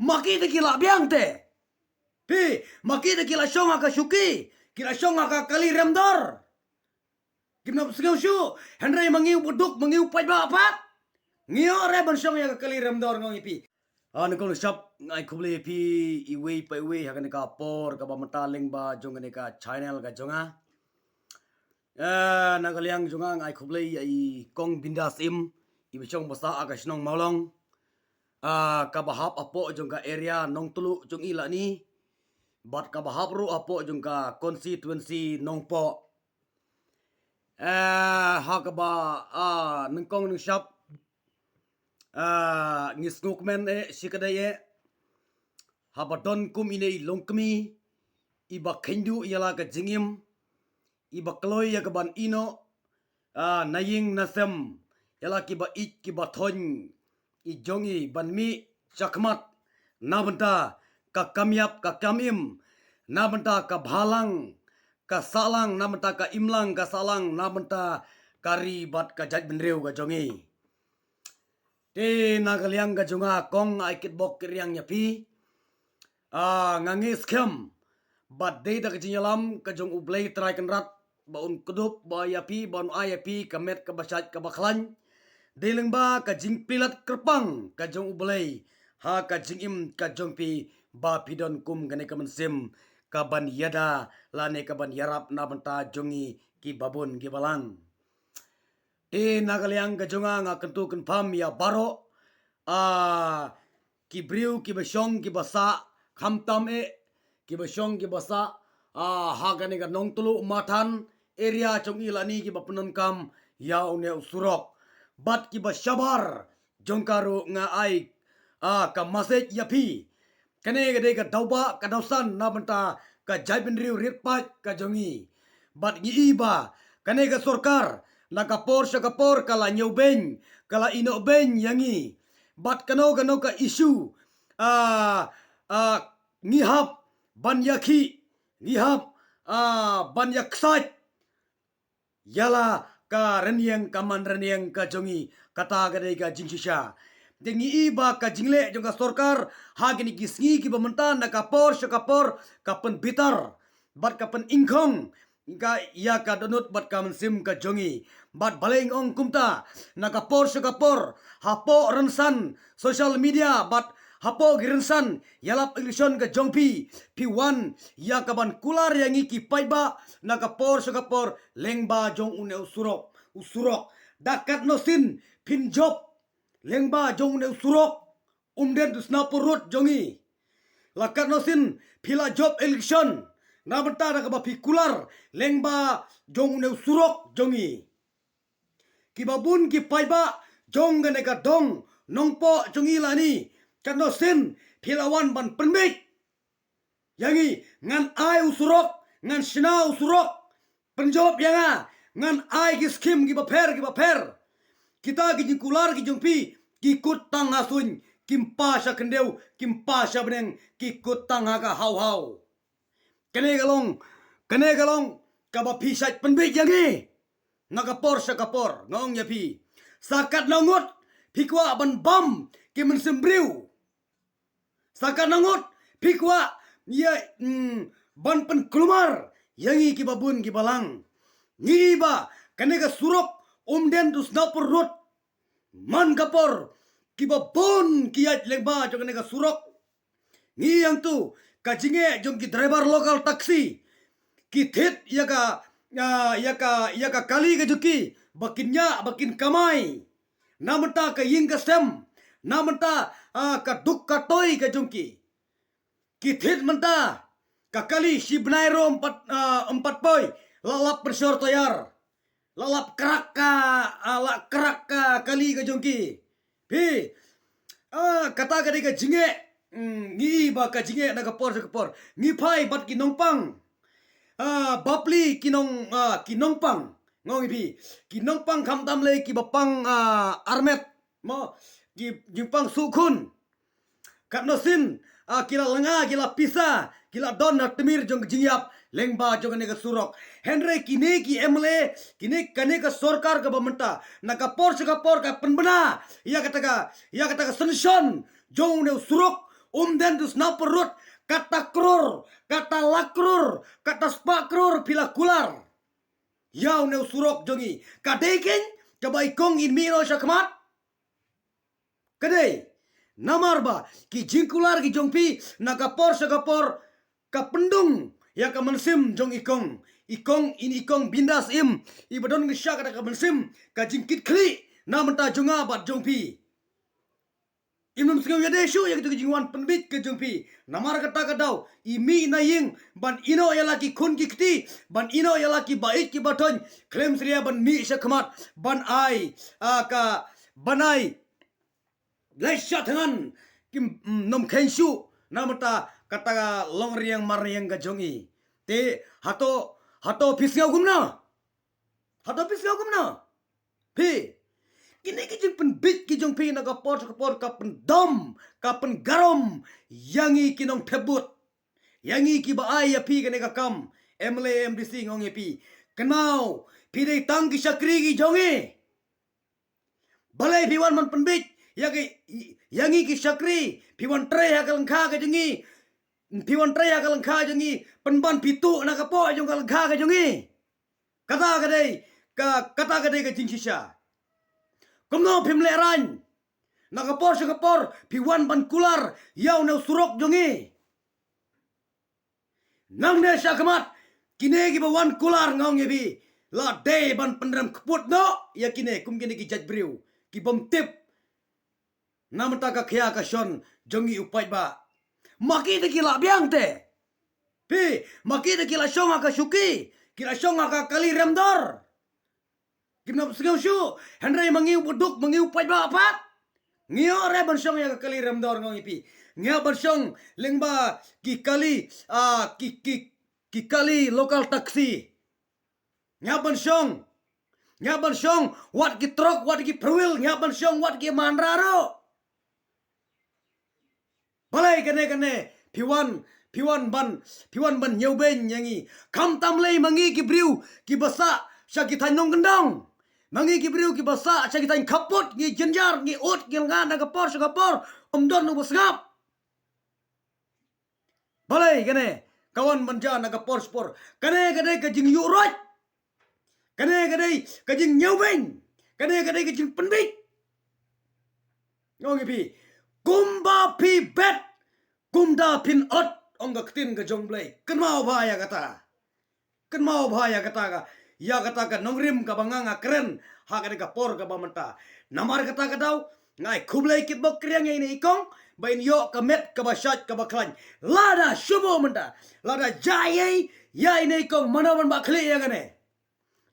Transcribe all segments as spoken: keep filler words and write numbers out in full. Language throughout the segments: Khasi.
Ma ki te ki la biang te. Phi, ma ki te ki la shong ha ka shuki, ki la shong ha ka kali remdor. Kim nang sngew shuh, hynrei ma ngi u ba duk, ma ngi u paidbah pat, ngi ïoh re ban shong ïa ka kali remdor, nga ong ïa phi. Ah, nyngkong nyngshap nga ai khublei ïa phi iwei pa iwei ha kane ka por kaba mynta lyngba jong kane ka channel ka jong nga. Eh, na ka liang jong nga nga ai khublei ïa i Kong Bindas Im, i ba shong ba sah ha ka shnong Mawlong. Ah, kaba hap hapoh jong ka area Nongtluh jong i lani. Bad kaba hap ruh hapoh jong ka constituency Nongpoh. Eh, ha kaba, ah, nyngkong nyngshap, ah, ngi sngewkmen eh, shikatdei eh, haba don kum ine i longkmie, i ba kheiñ duh ïa la ka jingim, i ba kloi ïa ka ban ïehnoh, ah, na ïing na sem, ïa la ki ba ïeit ki ba thoiñ, i jong i ban mih shakhmat, na bynta ka kam ïap ka kam im, na bynta ka bhalang ka sahlang, na bynta ka imlang ka sahlang, na bynta ka ri bad ka jaitbynriew ka jong i. Te na ka liang ka jong nga Kong ai kitbok kiriang ïa phi. Ah, nga ngeit skhem ba dei da ka jingïalam ka jong U Blei Trai Kynrad ba un kdup ba ïa phi, ba un ai ïa phi ka met kaba shait kaba khlaiñ. Dei lyngba ka jingpyllait kyrpang ka jong U Blei ha ka jingim ka jong phi ba phi don kum kane ka mynsiem ka ban ïada lane ka ban ïarap na bynta jong ngi ki babun ki balang. Te na ka liang ka jong nga nga kyntu kynpham ïa baroh, ah, ki briew ki ba shong ki ba sah, khamtam eh ki ba shong ki ba sah, ah, ha kane ka Nongtluh Mathan area jong i lani ki ba pyndonkam ïa une u surok. Bad ki ba shabar jong ka ruh nga ai, ah, ka message ïa phi. Kane ka dei ka daw ba ka daw san na bynta ka jaitbynriew rit paid ka jong i. Bad ngi i ba kane ka sorkar na ka por sha ka por ka la ñiewbeiñ, ka la ïehnohbeiñ ïa ngi. Bad kano kano ka issue, ah, ah, ngi hap ban ïakhih, ngi hap, ah, ban ïaksaid ïa la ka rynïeng ka man rynïeng ka jong i, kata ka dei ka jingshisha. Te ngi i ba ka jingleh jong ka sorkar ha kine ki sngi ki ba mynta na ka por sha ka por ka pynbitar bad ka pynïngkhong ka ïa ka dohnud bad ka mynsiem ka jong i. Bad balei nga ong kumta, na ka por sha ka por hapoh rynsan social media bad hapoh ki rynsan ïalap election ka jong phi, phi wan ïa ka ban kular ïa ngi ki paidbah na ka por sha ka por lyngba jong une u surok, u surok. Da katno sien phin jop lyngba jong une u surok Umden to Snapur Road jong i? La katno sien phi la jop election na bynta da kaba phi kular lyngba jong une u surok jong i? Ki babun ki paidbah jong kane ka dong Nongpoh jong i lani, katno sien phi la wan ban pynbeit ïa ngi? Ngan ai u surok, ngan shna u surok, pynjop ïa nga, ngan ai ki skim ki bapher ki bapher. Kita ki jingkular ki jong phi ki kut tang ha suiñ, kim pa sha khyndew, kim pa sha bneng, ki kut tang ha ka haw haw. Kane ka long, kane ka long kaba phi shait pynbeit ïa ngi na ka por sha ka por. Nga ong ïa phi, sa katno ngut phi kwah ban bam ki mynsiem briew? Sa katno ngut phi kwah ïa, mm, ban pynkulmar ïa ngi ki babun ki balang? Ngi i ba kane ka surok Umden to Snapur Road, man ka por ki babun ki ïaid lyngba jong kane ka surok. Ngi i hangtu ka jingeh jong ki driver local taxi, ki thied ïa ka, ah, ïa ka, ïa ka kali ka jong ki ba kin ñiah ba kin kamai. Na bynta ka ïing ka sem, na bynta, ah, ka duk ka toi ka jong ki. Ki thied mynta ka kali shi bnai ruh ym pat, ah, ym pat poi la lap pynshor tayar, la lap krak ka, ah, la krak ka kali ka jong ki. Phi, ah, kata ka dei ka jingeh. Mm, ngi i ba ka jingeh na ka por sha ka por. Ngi phai bad ki nongpang, ah, bapli ki nong, ah, ki nongpang. Nga ong ïa phi, ki nongpang khamtam lei ki ba pang, ah, armet, mo, ki jingpang sukhun. Katno sien, ah, ki la lynga, ki la pisa, ki la don ha tmier jong ka jingïap lyngba jong kane ka surok. Hynrei kine ki M L A, kine, kane ka sorkar kaba mynta, na ka por sha ka por ka pynbna ïa kata ka, ïa kata ka sanction jong une u surok Um dang dusna perut, kata krur, kata lak krur, kata spah krur phi la kular ïa une u surok jong ngi. Ka dei keiñ kaba i kong in mih noh sha khmat? Ka dei. Namar ba ki jingkular ki jong phi na ka por sha ka por ka pyndung ïa ka mynsiem jong i kong. I kong, in i kong bindas im, i ba don ka sha kata ka mynsiem ka jingkitkhlieh na bynta jong nga bad jong phi. Im nym sngew ïadei shuh ïa kito ki jingwan pynbit ka jong phi. Namar kata ka daw i mih na ïing ban ïehnoh ïa la ki khun ki kti, ban ïehnoh ïa la ki ba ïeit ki ba thoiñ, khlem syrïa ban mih sha khmat ban ai, ah, ka ban ai leit sha thngan, kim, mm, nym kheiñ shuh na bynta kata ka long riang mar riang ka jong i. Te hato, hato phi sngew kumno? Hato phi sngew kumno? Phi, kine ki jingpynbit ki jong phi na ka por sha ka por ka pyndom, ka pyngarom ïa ngi ki nongthep vote, ïa ngi ki ba ai ïa phi kane ka kam M L A, M D C, nga ong ïa phi. Kynmaw, phi dei tang ki shakri ki jong ngi. Balei phi wan ban pynbit ïa ki, ïa ngi ki shakri? Phi wan trei ha ka lyngkha ka jong ngi, phi wan trei ha ka lyngkha jong ngi, pynban phi tuh na ka poh jong ka lyngkha ka jong ngi. Kata ka dei ka, kata ka dei ka jingshisha. Kumno phim lehraiñ? Na ka por sha ka por phi wan ban kular ïa une u surok jong ngi. Nangne sha khmat, kine ki ba wan kular, nga ong ïa phi, la dei ban pynrem kput noh ïa kine, kum kine ki jait briew ki bym tip na bynta ka khia ka shon jong ngi u paidbah. Ma ki te ki la biang te. Phi, ma ki te ki la shong ha ka shuki, ki la shong ha ka kali remdor. Kim nang sngew shuh, hynrei ma ngi u baduk, ma ngi u paidbah pat, ngi ïoh re ban shong ïa ka kali remdor, nga ong ïa phi. Ngi ïoh ban shong lyngba ki kali, ah, ki, ki, ki kali local taxi. Ngi ïoh ban shong, ngi ïoh ban shong wat ki trok, wat ki four wheel, ngi ïoh ban shong wat ki Mahindra ruh. Balei kane kane phi wan, phi wan ban, phi wan ban ñiewbeiñ ïa ngi? Khamtam lei ma ngi ki briew ki ba sah sha ki thaiñ nongkyndong, ma ngi ki briew ki ba sah sha ki thaiñ khappud, ngi jynjar, ngi ud, ngi lynga na ka por sha ka por, ym don u ba sngap. Balei kane ka wan ban jia na ka por sha ka por? Kane ka dei ka jingïuhroit. Kane ka dei ka jingñiewbeiñ. Kane ka dei ka jingpynbit. Nga ong ïa phi, kumba phi bet, kumta phin ot, ong ka ktien ka jong U Blei. Kynmaw bha ïa kata. Kynmaw bha ïa kata ka, ïa kata ka nongrim kaba nga nga kren ha kane ka por kaba mynta. Namar kata ka daw, nga ai khublei kitbok kriang ïa ine i kong ba in ïoh ka met kaba shait kaba khlaiñ. Lada shu bun mynta, lada jia ei ïa ine i kong, mano ban bah khlieh ïa kane?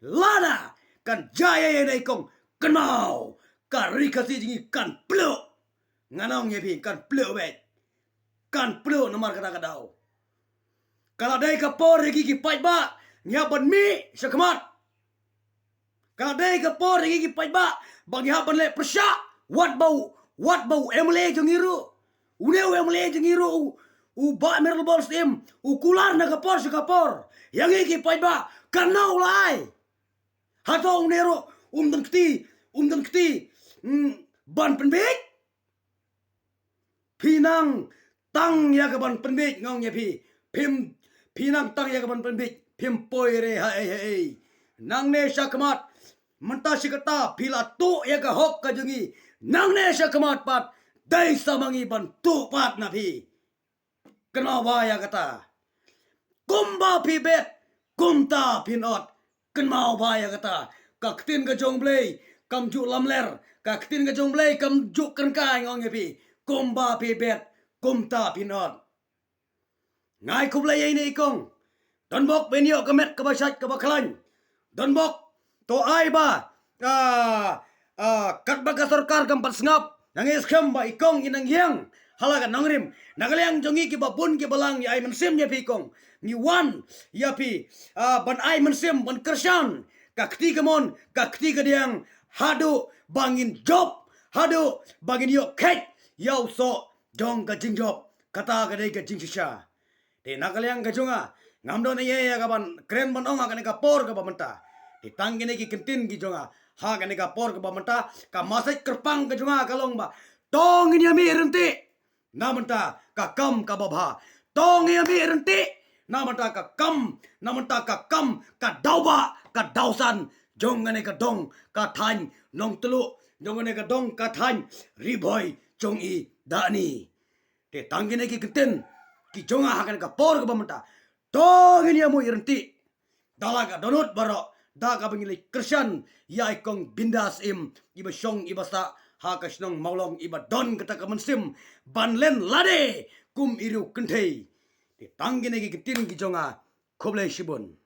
Lada kan jia ei ïa ine i kong, kynmaw, ka Ri Khasi jong ngi kan pluh. Ngan ong ïa phi, kan pluh beit. Kan pluh namar kata ka daw. Ka la dei ka por ïa ki ki paidbah, ngi hap ban mih sha khmat. Ka la dei ka por ïa ki ki paidbah ba ngi hap ban leh pyrshah. Wat ba u, wat ba u M L A jong ngi ruh, une u M L A jong ngi ruh, u, u Bah Mayralborn Syiem, u kular na ka por sha ka por ïa ngi ki paidbah, kano u la ai? Hato une ruh um don kti, um don kti, mm, ban pynbeit? Phi nang tang ïa ka ban pynbeit, nga ong ïa phi. Phim, phi nang tang ïa ka ban pynbeit, phim poi re ha ei ha ei. Nangne sha khmat, mynta shi katta phi la tuh ïa ka hok ka jong ngi. Nangne sha khmat pat, dei sa ma ngi ban tuh pat na phi. Kynmaw bha ïa kata. Kumba phi bet, kumta phin ot. Kynmaw bha ïa kata. Ka ktien ka jong U Blei kam ju lamler, ka ktien ka jong U Blei kam ju kren kai, nga ong ïa phi. Kumba phi bet, kumta phin ot. Nga ai khublei ïa ine i kong. Don bok ba in ïoh ka met kaba shait kaba khlaiñ. Don bok, to ai ba, ah, ah, katba ka sorkar kam pat sngap, nga ngeit skhem ba i kong in nang ïeng ha la ka nongrim. Na ka liang jong ngi kiba bun kiba lang, ngi ai mynsiem ïa phi kong. Ngi wan ïa phi, ah, ban ai mynsiem, ban kyrshan. Ka kti kamon, ka kti kadiang, haduh ba ngin jop, haduh ba ngin ïoh kheit ïa u soh jong ka jingjop. Kata ka dei ka jingshisha. Te na ka liang ka jong nga, ngam don ei ei ïa ka ban kren ban ong ha kane ka por kaba mynta. Te tang kine ki kyntien ki jong nga ha kane ka por kaba mynta, ka message kyrpang ka jong nga ka long ba, to ngin ïa mih ryntih. Na mynta ka kam kaba bha. To ngin ïa mih ryntih. Na mynta ka kam, na mynta ka kam, ka daw ba, ka daw san jong kane ka dong, ka thaiñ Nongtluh, jong kane ka dong, ka thaiñ Ri Bhoi jong i Dani. Te tang kine ki kyntien ki jong nga ha kane ka por kaba mynta. To ngin ïa mih ryntih da la ka dohnud baroh, da kaba ngi leit kyrshan ïa i Kong Bindas Im, iba shong iba sah ha ka shnong Mawlong, iba don kata ka mynsiem ban len lade kum i riew kynthei. Te tang kine ki kyntien ki jong nga. Khublei shibun.